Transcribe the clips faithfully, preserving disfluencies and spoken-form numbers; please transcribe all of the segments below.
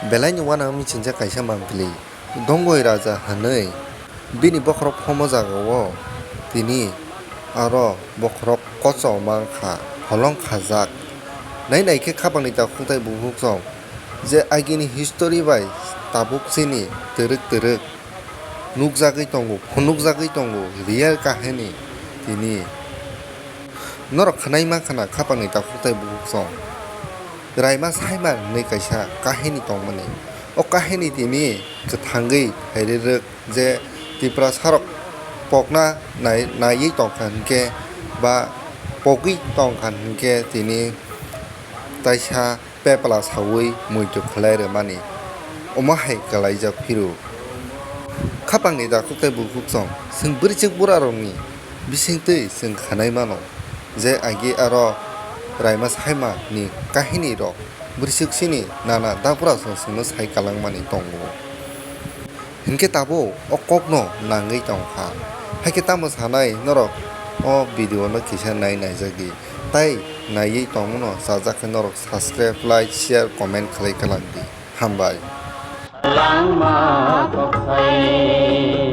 Belaini uanang michingjak kaisa mangpili, Dongoi Raja hwnwi bini bokhorok phomo jagao tini aro bokhorok kochoma wngkha, holong khajak. Nai nai khe khapangni takhuk tei bukhuksong je agini history bai tabuk chini twrwk twrwk nukjagwi tongo, phunukjagwi tongo, real kahini tini. Norok khwnai mankha na khapangni takhuk tei bukhuksong. Raima Saima hwnwi kaisa kahini tongmani. O kahini tini kwthangwi phairirwk je Tiprasarok pokna nai-, naiwi tongkha hinkhe ba pogwi tongkha hinkhe tini taisa pepla saui muitu khlai rwmani, omo hai kwlaijak phiro. Khapangni takhuk tei bukhuksong, chwng bwrwichwk burarokni bisingtwi chwng khanai mano je agi aro Raima Saimani kahinirok bwrwichwk chini nana daprasong chwngno sai kalangmani tongo. Hinkhe tabuk o kokno nangwi tongkha. Haikhe tamo sanai norok o video no kisa nai naijak di. Tai naiwi tongmano chajak khe norok subscribe, like, share, comment khlai kwlak di. Hambai. Langma kokhai.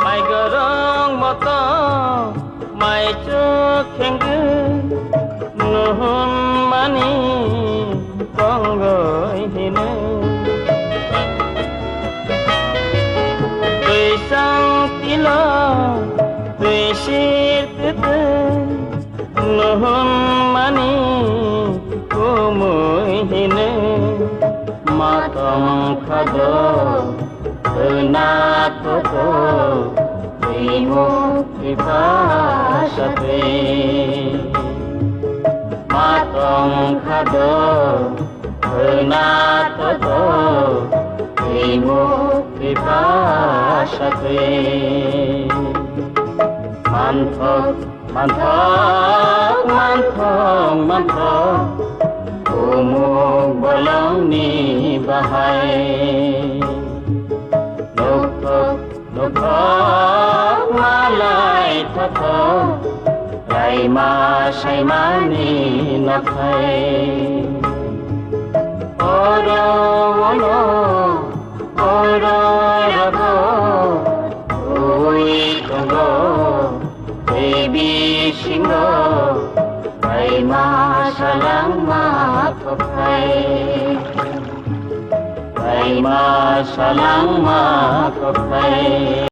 Mai gorong moto, mai chuk khengkhe, nuhun mani tongoi hino. Twi sang tilo, twi sir tete, nuhun mani kumui hino. Matong khado, khna toto, twi mukti pasate. Matong khado, khna toto, twi mukti pasate. Manthok, manthok, manthok, manthok, umuk bolongni bahai. Nukthok, nukthok, malai thothok, Raima Saimani nokhai. Oro ono, oro rago, ui tongo, tei bisingo, Raima salangma kokhai. Raima salangma kokhai.